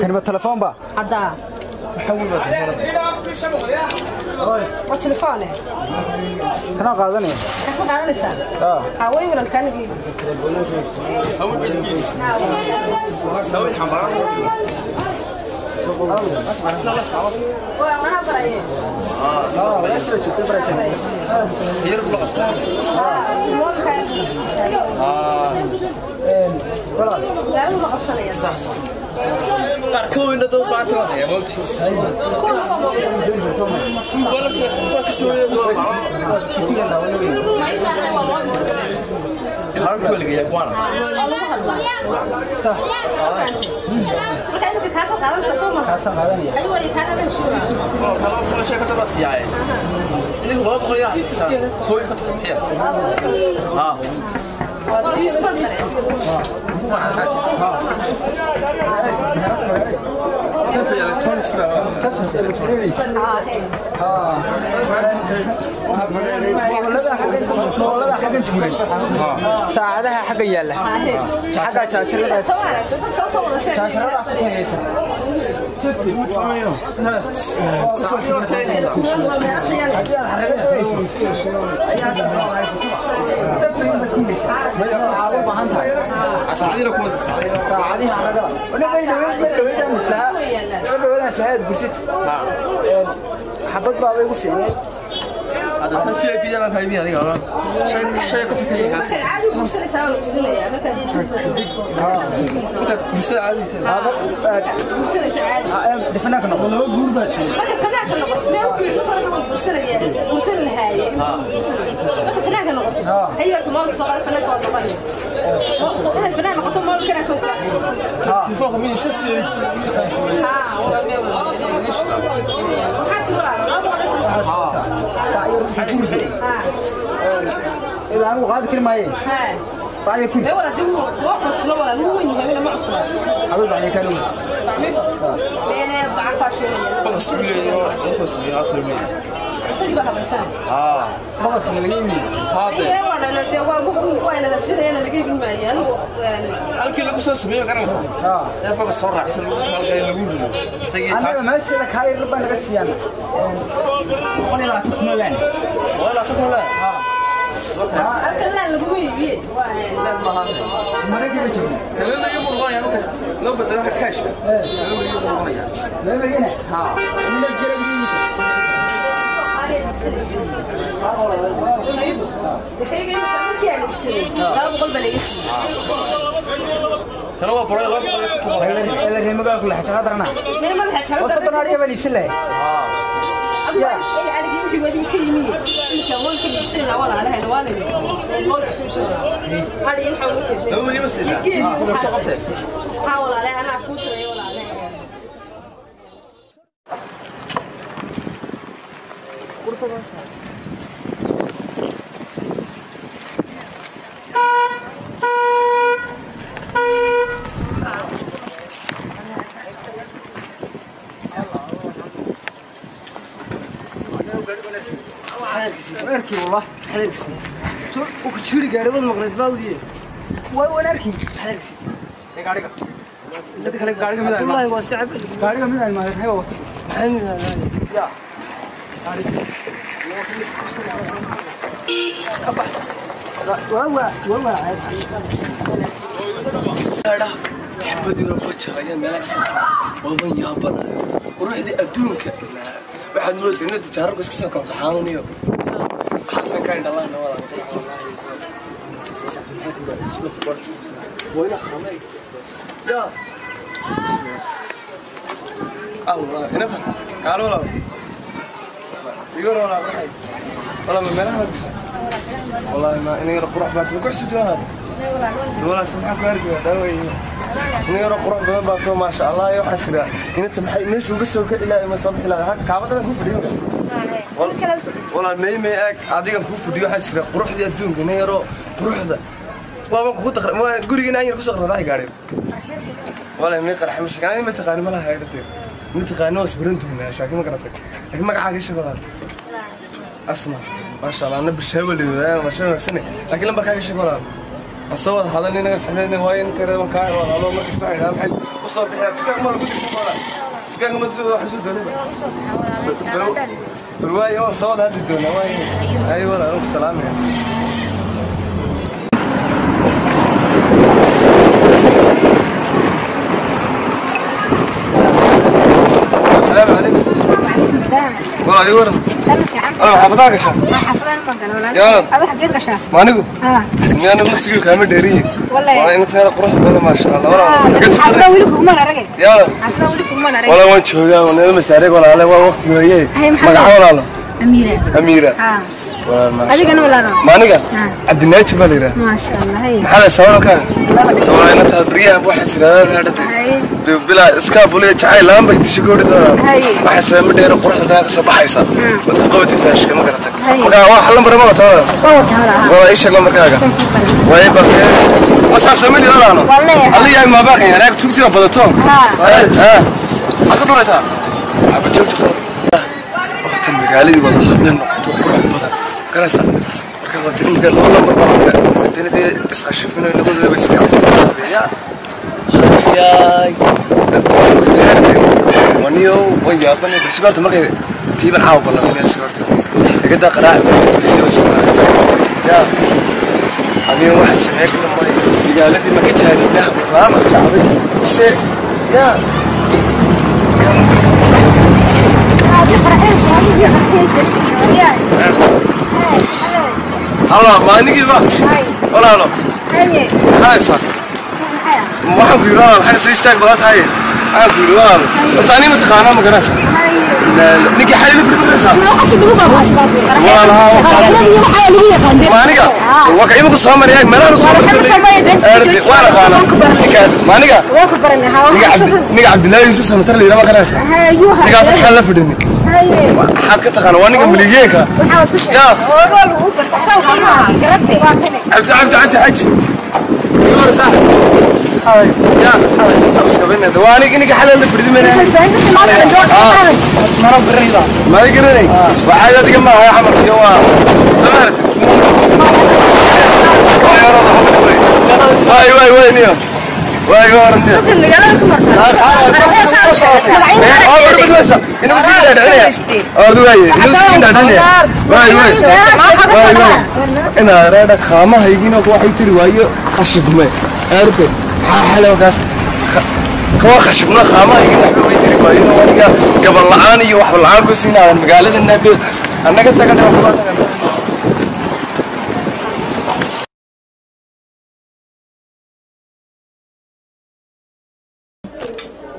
كان بالتلفون بقى عدا والتلفون انا قادني كيف قادنيسا اه وين ولا كان جي سوي حمار وانا براي اه لا شو تبرا لا ما قبصني صح صح قاركوين دو باتوا يا مولتي ولا كسوية صح saacadaha xagga yaalla xagga jaasharada jaasharada ku tayaysan xabad baa igu fiicnay هذا في بي انا هاي هذه شيء شيء كنت فيه عادي دفناك نقول إذا أنا غادي كلمة إيه؟ بعد كل. إيه ولا دم وحش لا ولا هو وين هي ولا ما عصلا. حبيب عليك كلام. أنا بعرف شو. خلاص بيا بيا أصل بيا. أصل بيا بس. خلاص اللي هذا. إيه ولا لا ده هو وين لا سير أنا اللي جيب الماء أنا. الكل قصص بيا كلام صح. يا فوق الصورة عشان أنا ما أسألك هاي الربع بس يعني. ولا لا تكمل يعني. ولا تكمل. لا لا لا ما ما رجع بتجي. كلنا يوم الغاية لو بدنا كاش. لا مرينا. ها. من ترى هو فرق لا لا ما قال لك حاجة هذا أنا. وصلت أنا ريا بلي سله. يا أركي والله حلقسي شو وكتشوري قارب المغرب باودي وين أركي حلقسي قاريك لا تخليك قاريك من والله واسع قاريك من الماء هاي والله يا قاريك كبحس والله والله عيب هذا حبدي ربك يا مالك والله يا بنا روحي أدونك waxaad moodaysaa inaad tijaarabka iska soo kabto xanuuniyo xasan ka indhalaan wala wayna xamay ya Allah inta kaalo wala igo wala waxay wala ma meelaha ku والله ما إني قروح بعد ما كحسد هذا والله سبحانك أرجع داوي إني قروح بعد ما شاء الله يا حسرة إن أنت محي مش وقصة إلى ما صبح لا هك كعبة كوف اليوم والله مي أديك كوف اليوم حسرة قروح ذي الدون إني قروح ذا والله ما كنت ما قولي إن أنا كنت أقرأ راح قارب والله مي قرح مش كان ما تقاني ما لها هيرتي ما تقاني وصبرنت هنا شاكي ما قرأتك لكن ما قاعد إيش بقى أسمع ما شاء الله أنا بالشهوة اللي وذا ما شاء الله سنة لكن لما كان شغال الصور هذا اللي نقص حنا واين ترى ما كان والله ما كسر على محل وصور بحنا تكان ما قلت شغال تكان ما تزود حسود ولا بالواي هو صور هذه الدنيا واي أيوة لا روح سلام يعني السلام عليكم. وعليكم السلام. والله عليكم. أنا حافظها قشة. حافظها ما قالوا لا. أبو حقيت قشة. ما نقول. أنا قلت لك كامل ديري. والله. والله أنت هذا قروح والله ما شاء الله. والله. حافظها ولك وما رجع. يلا. حافظها ولك وما رجع. والله وين شو وأنا مسارك ولا على وقت وياي. ما قاعد ولا. أميرة. أميرة. هذيك أنا ولا أنا. ما نقول. عبد الناجي باليرة. ما شاء الله هي. محل سوالف كان. والله أنا تبريه أبو حسن هذا بلا إسكاب ولا شاي لام بيتشكوري ترى. أحس مدير قرح ده صباح يصير. وتقوي تفاش كما قلتك. وقع واحد لمبر ما ترى. والله إيش لمبر كذا. وين بقى؟ وصار سميلي ولا أنا. والله. الله يا ما باقي أنا كنت كتير بدتهم. ها. أخذ رأيتها. أبى تشوف. وقت المقالي والله حنا نحط قرح بدن. كراسة. مركبة المقال والله مرة. تنتي إسخشفنا نقول بس يا. يا ونيو ويا بني بس قلت مرة تيبن عاوب والله من سكرت قد قراءة بس يا أنا واحد سنة كل ما قالت لي ما كنت هذه لا ما بس يا هلا ما نجي بقى ولا هلا هاي صح waxaan ku yiraahdaa waxa soo istaag badan tahay aan ku yiraahdaa horta ani ma taqaanaa ma garanaysaa ninka xalil ku garanaysaa maaniga waa ka imku soo mariyay meelaha soo mariyay waa la qaana ninka maaniga ninka Cabdullaahi Yuusuf Samatar la yiraahdo ma garanaysaa ninkaas xal la fadhini waxaad ka taqaanaa waa ninka miligeenka Cabdi Cabdi Cabdi Xaji يور صح يا أبوس كبيرنا دواني إنك حلال الفرد مني ما يقرني وحاجة تجمع يا حمر جوا سمعت يا رب واي واي واي نيو واي واي نيو أنا رأيك خامة هيجينا واحد ترواية خشفمة عارفة حلو كاس خوا خشفنا خامة هيجينا واحد ترواية وأنا قبل العاني وحب العان كسينا على المقالة النبي أنا قلت لك أنا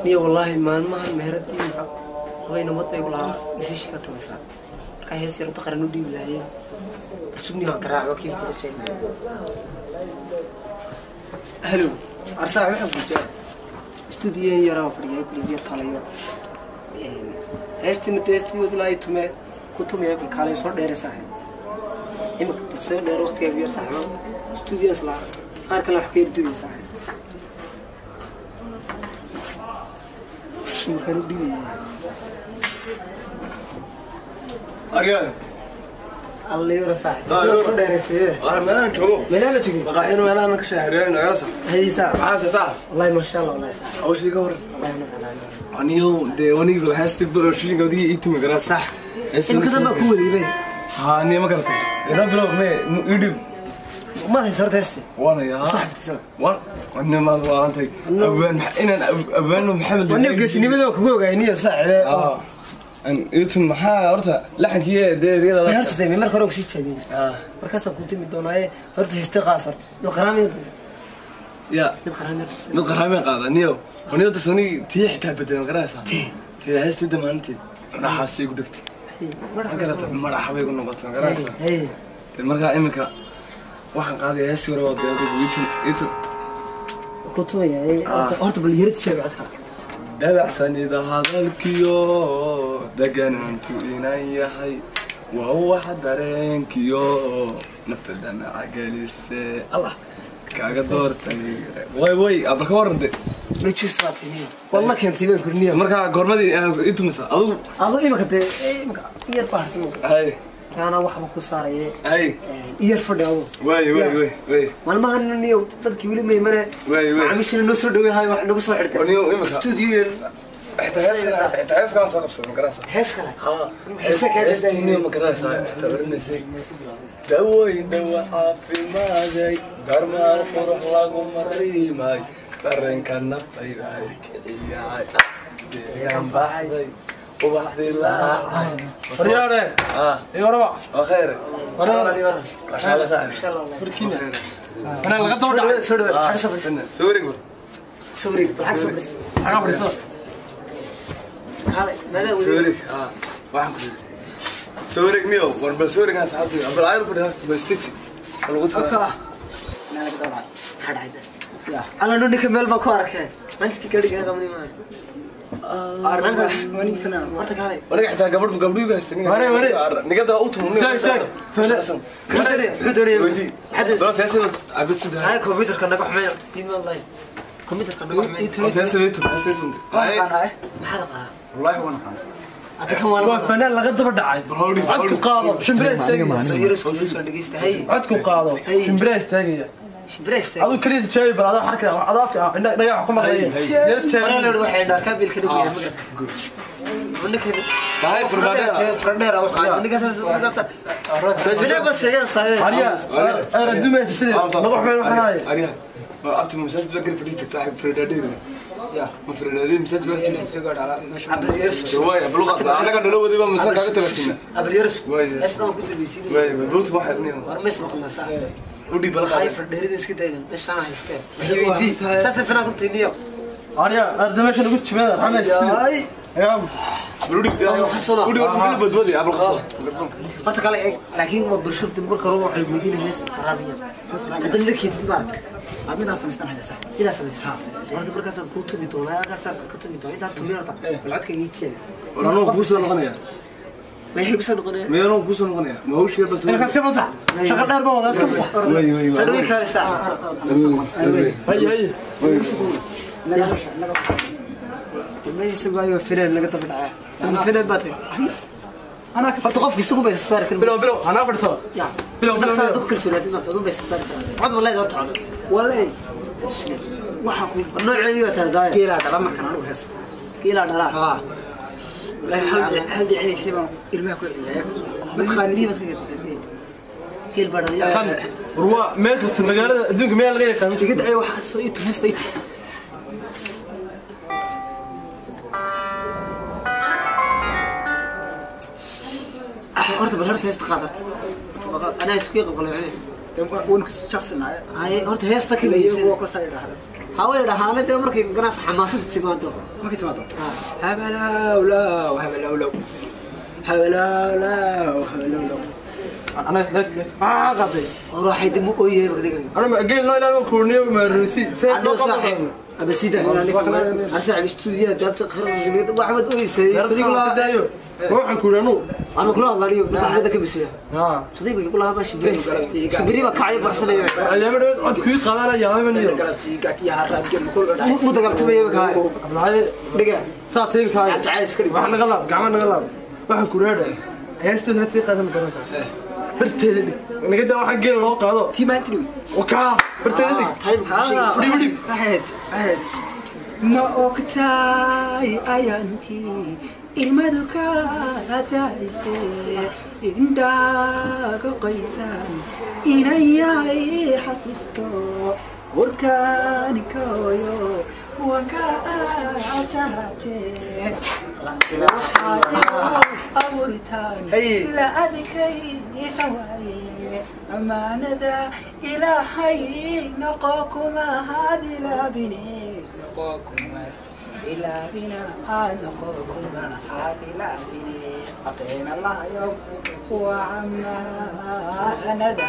نيا والله ما مهرتي وين ما طيب لها مسيش كتوسع كاي سير تقرنو دي ولايه رسمني هكراع وكيف كل هلو أرسل على حبوب استوديو يرى فريق بليزير كاليو هستي متستي ودلاي تمه كتوم يا بالكالي صور دير صاحب إما بصير دير وقت كبير صاحب استوديو أصلا أركل حكي بدوي صاحب أرجع الله يرى صاحب صور دير سيه أنا ما أنا شو ما أنا شو بقى ما أنا كشهرين أنا صح هي صح عاش صح والله ما شاء الله والله صح أول شيء قهر والله أنا أنيو ده أنيو كل هستي بروشين قدي إيتو مقرأ صح إنك ما كودي بي ها أني ما قرأت أنا بلوغ ما يدب ما صرت هستي وانا يا صح تصير وانا أنا ما أنت أبان إن أبان محمد وأنا قسني بدو كوجا يعني صح أن يتم محا أرتا لحن كي ده ده هرت تيمي مركز روك سيتش بي مركز كنت مدوناي هرت هستي قاصر القرامي يا القرامي قاعدة نيو ونيو تسوني تيح تابدين قراسة تي هستي دمانتي راح أسيق دكتي ما قرأت مرحبا يقول نبطل قراسة المرة إمك Waxaan qaadayaa hees yar oo dee adigu itu Ku tumaya horta bal yarid sheeg codka. Dabacsanida hadalkiyo deganaantu inaan yahay waa wax dareenkiyo nafta damaca gelise Allah kaaga doortay way way abal ka waran de Nujus baa timi. Wallah keentay baan kurniya. Marka goormadii intu misa adigu Adigu imika dee imika iyad baa harsan. Hay Kaana waxba ku saaraye. Hay Iyar fadhi adigu. Way way way way. Maalmahan niyo dadkii weli ma imane. Way way. Macaamiishana noo soo dhaweeyahay wax nagu soo xirtay. Niyo imika Studio xitaa hees kala soo qabsado ma garanaysaa? Hees kale. Ha. Heestii niyo ma garanaysaa xitaa oranaysay dawooyin dawa caafimaadey darmaan qurux lagu mariimay dareenka naftayda ay kiciyay deegaan baxday ubaxdii laacay. Horyaare. Ah. Iyo waraba. Waa khayr. Waraba. Masha Allah saaxiib. Burkina. Ana laga daba dhacay. Soo dhawaad. Xagga soo fadhiiso. Soo wareeg war. Soo wareeg. Bal xagga soo fadhiiso. Xagga fadhiiso. Kaalay, meelaha Soo wareeg. Ah. Waxaan ku yidhi. Soo wareeg niyo war bal soo wareeg asxaabtii. Bal ayr fadhi horta bal stitch. Lagu tagaa. Meel laga daba dhacay. Maxaa dhacay? Alla noo ninka meel baan ku arkay. Maanta gaadhiga qabnay maayo. Horta kaalay. Waniga xitaa gabadh gabdhuhu haysta ninka. Ware, ware. Nigada u tumo. Istaag, istaag. Muxuu doonaya? Muxuu doonaya? Weydii. Maxaa Bal heesada abid soo Hay computerka naga xumeeyo. Diin wallahi. Computerka naga xumeeyo. Heesada itu heesada itu. Maxaa la qaadaa? Wallahi waan aqaan. Hadda kan waa Waa fanaan laga daba dhacay. Codku qaado, shimbire istaagaya. Yariska soo dhageysta. Hay. Codku qaado, shimbire istaagaya. Shimbire istaag. Adigu kaliya tijaabi bal adaa xarka adaafka dhagaa wax ku maqlaya. Yar tijaabi. Walaal waxay dhaar ka bilka dhigo yahay magarta. Ninka Tahay furmaadheer. Furmaadheer waxa ninka saas ninka Fidee bas sheegay saay. Arya, ara dumaysa sidii lagu xumeeyo waxaan haye. Arya. Ma abti masaajid la gal fadhi jirta furmaadheer. Ya. Ma furmaadheer masaajid baa jirta. Abdul Yariska. Way buluqa anaga nolo wadiba masaajid kaga tagasiina. Abdul Yariska. Way. Isna ku dibisiin. Way buluq waxa niyo. War ma ismaqna saa. U dhib bal Hay qaad. furdheerida iska daynan. Meeshaan haysteen. Waxay weydii. Saas fanaan ku tiniyo. Arya, arda meesha lagu jimeeda xamaysti. Yaa. Bal u dhib u dhib horta meel badbadi abul qabso. Horta kale eeg laakiin waa bulshada marka hore waxay weydiinayaan hees qaraabiyad. Hadda la keedin ma arag. Aad midaan samaystan haysaa. Idaa samaysaa. Horta markaasaad kuu tumi doonaa, halkaasaad ka tumi doonaa, intaad tumi horta bal codka ii jeed. War anuu kuu soo noqonaya. Maxay ku soo noqonayaan? Meel anuu kuu soo noqonaya. Ma hawsha yar bal soo. Iska fasax. Shaqo dheer baa wada iska fasax. Way way way. Hadhow kale saa. Hay hay. Meesha waa filan laga daba dhacay. Ama filan baa tahay. Anaa ka Horta qofka isagu bay soo saari karin. Bilow bilow, anaa fadhiso. Ya. Bilow bilow. Naftaada ku kalsoonaatid maanta aduu bay soo saari karaa. Cod wallahi horta cod. Wallahi waxa ku Nooceedii waa tahay daaya. geelaa dhala markan anigu heeso. Kiilaa dhalaa. Ha. Wallahi hal dhicinaysay baan ilmaha ku celiyay. Ma taqaan Biyo baad ka gadsatay. Kiil baa dhalaya. War waa meel kasta magaalada adduunka meel laga yaqaan. Iga dacay waxa soo ii heesta ii. Horta bal horta heesta qaad horta. Anaa isku qalqalay. Waan ku shaqsanahay. Hay horta heesta ka Iyagu liibsan. waa ka soo dhahdo. Haway dhahaana dee markay ganacsi xamaasad timaado. Markay timaado. Habalawlaw habalawlaw. Habalawlaw habalawlaw. Ana leef leef. Ah qaday. War waxay dib u ooyay marka dhigan. Ana ma geel noo ilaa kuurniyo ma ruusi. Seef loo Adoo saaxiib. qabo. Aba sida arsaab stuudiyaha daabta khirada waxbaad ooysay. Sadiq la daayo. Waxaan kuuranu. Anu kula hadlayo madaxda ka bisiya. Ha. Sadiq kula hadlaa shibri. Shibri ba kacay barsanaya. Ayaama dhow codku ii qaadanaya yaamaniyo. Galabtii gajiya haraad gel kul dhacay. Mu dagaaltamaya ka. Abdulhaye Dhiga. saa tayb kaay. Cabdi cali iska dhig. Waxaan naga laab, gacmaha naga laab. Waxaan ku reeday. Ayaan heestii qaadan garantaa. Barteeda dhig. Naga daa waxaan geel loo qaado. Tii maanta dhig. Wakaa, barteeda dhig. Udhib udhib. Ahayd ahayd. Ma ogtahay ayaantii ilmadu ka daaysay indhaaga qoysan inayay xasuusto warkaani kooyo waan ka asahatee abuuritaan la adkaysa waaye amaanada ilaahay noqo kuma hadilaabine noqo kuma ilaabina noqo kuma hadilaabine aqeena lahayo waa amaanadaade.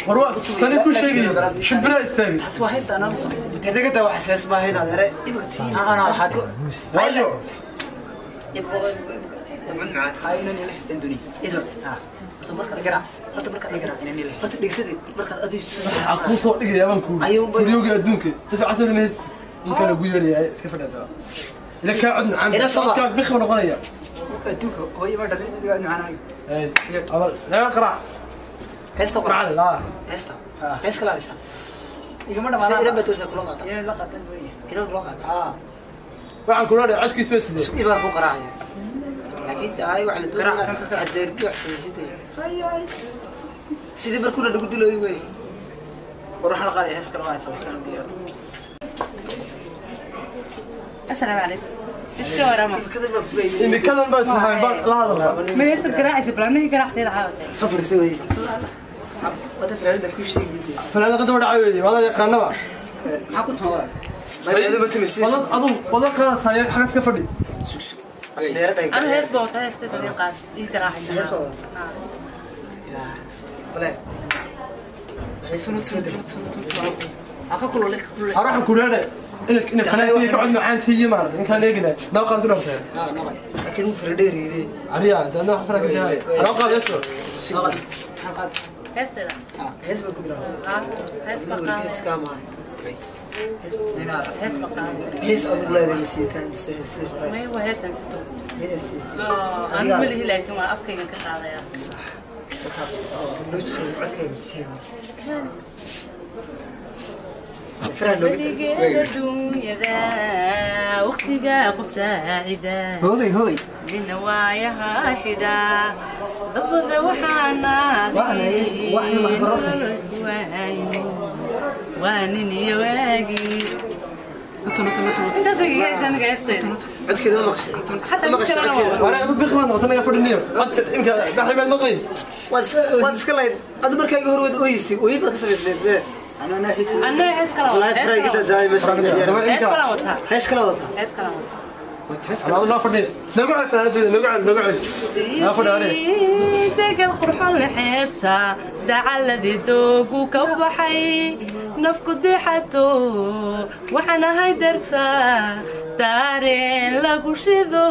Warwa tani ku sheegay shimbira istaagay. Taas waa heesta anaa musa. Tadagada wax hees baa hayd adeere. Ibka tiin. Ana waxa ku. Waayo. Ibka macad. Hay inaan ila heesteen duni. Ila. Horta markaad garaac. Horta markaad garaac inaan ila. Horta dhigsadii markaad adigu soo Waxaa kuu soo dhigaya baan ku. Furiyooga adduunka. Difaac soo leeyahay. In kale ugu yeeraya iska fadhidaa. Ila ka cod macaan. Codka bikh noqonaya. Adduunka hooyo ma dhalin adiga macaan aniga. Hey. Abal la qaraac. Heesta macaan la. Heesta. Hees kala haysa. Igama dhamaanaa. Ila batoosa kula qaata. Inaan la qaatan weeye. Inaan kula qaata. Waxaan ku leeyahay codkiisu waa sidee? Sugi baa ku qaraacaya. Laakiin tahay waxa la doonaya adeerti wax samaysatay. Hay hay. Sidii markuu lagu dilay weey. War waxa la qaaday hees kale waa samaystaan diyaar. Assalaamu calaykum. Iska warama. Imikadan baa isnahay baan la hadalaa. Ma heesta garaacaysa balaanihii garaactay lahaa. Safar si weey. Wada fanaanada ku sheegay. Fanaanada qadar dhacay weey wada yaqaanaba. Maxaa ku tumaa? Wada adu wada qaadasay xagad ka fadhi. Sug sug. Meerada Ana hees baa wata heesta tani qaad ii garaacaysa. Hees baa wata. Ila. Wala. Waxay soo soo dir. Aka kulole kulole. Waxaan ku leeyahay in fanaanada ka cod macaan tii maarad in kale eegna noo qaad dhawtaa. Laakiin uu firdheereeyay. Ariya dana wax faraq jaay. Noo qaad yeesho. Heesteeda. Hees baa ku bilaabsan. Hees baa qaad. Hees ka maahay. Hees baa qaad. Hees adigu leedahay siitaan mise hees hore. May waa heestan sito. Hees sito. Anigu ma lihi laakiin waa afkayga ka qaadaya. Loo jeedo codkayga sheego. Weligeed adduunyada waqtiga qof saacida. Hogay hogay. Nina waayaha xidha dabada waxaana waa nin iyo waagii. Intaas iga aniga heesteeda. Codkeeda ma maqshay. Xataa mid kalena waa Wara adu bikh ma noqotay naga fadhiniyo. Codka imka baxay maad maqlay. Waad iska lahayd. Adu markaaga hor waad ooyeysay. Ooyin baad ka samaysneed. Ana hees. Anna hees kale Wallahi wataa. faraga daay ma soo Hees kale wataa. Hees kale wataa. Hees kale wataa. Adu noo fadhi. Nagu cel fanaanada nagu cel nagu cel. Noo fadhi ani. Degal qurxoon leh xeebta dacaladii doogu ka baxay nafku dixato waxaan ahay darta dareen lagu shido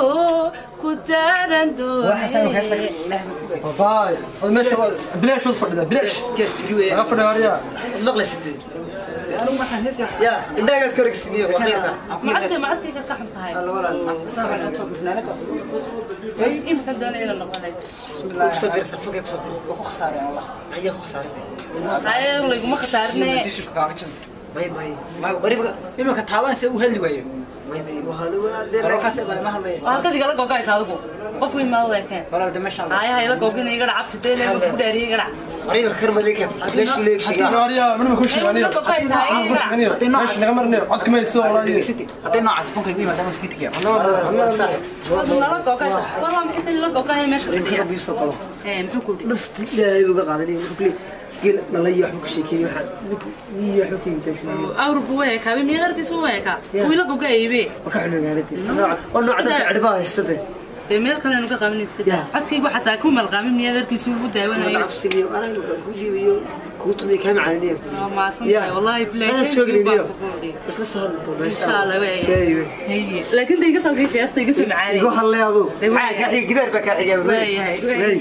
ku daaran doonee. Baay. Adu meesha bilaash wad fadhida bilaash. Kees tiri weeye. Naga fadhi ariya. Maqlaysid. Anigu waxaan hees Ya, indhahagaas ka wareegsiiniyo waa khayrka. Macadka macadkayga ka xun tahay. Alla walaal. Fanaanada. Imika doonaya inaan noqdo laakiin. Ku sabir safka ku sabir. Waa ku khasaareen wallah. Maxay ku khasaaratay? Haye laguma khasaarinee. Sishu kaaga jin. May may. Wariba Imanka taabaan se u hadli waayo. may may waxa lagu adeer Warkaas baa ma hadlay. Waa halkaad igala googaysa adigu. Qof weyn maad weekeen. Walaal de meesha. Haye ha ila googina iga dhac cabtidee ilaa ku dhaariye iga dhac. Wariba karmadii ka meeshu leeg shiga. Ariya mana ku sheegay Ila aniga. googaysa iga dhac. Meesha naga marnay codka ma soo wallahi. Hadday noocaas funka igu yimaadaan iska tigiya. Adigu nala googaysa. War waa maxay tan ila googaya meesha fadhiya? Biyo qabo. Ee muxuu ku yidhi? Nafti ilaahay uga qaadanay wuxuu ku leeyahay geel dhalay wax ku sheekeeyay waxa iyo wax ku yimid. Awr buu weekaa, miyaa dartiis u weekaa. Wuu ila googayay. Ka xunugaaratay. Nooc waa nooc dadka cirbaha haystada. Dee meel kale aanu ka qabanay iska daa. Codkaygu xataa ku malqaamin miyaa dartiis ugu daawanayo. Cabsigiyo anaga ku dhiibiyo kuu tumay kaa macaaniniyo. Waa mahadsantahay, wallaahi bilaahi. Ana soo geliniyo. Isla soo hadli doonaa Insha Allah way. Way. Haye. Laakiin de iga soo geeyay heesta iga soo macaanay. Igu hadlay adigu. Maxaa kaa xigay gidaar baa kaa xigay. Waayahay. Way.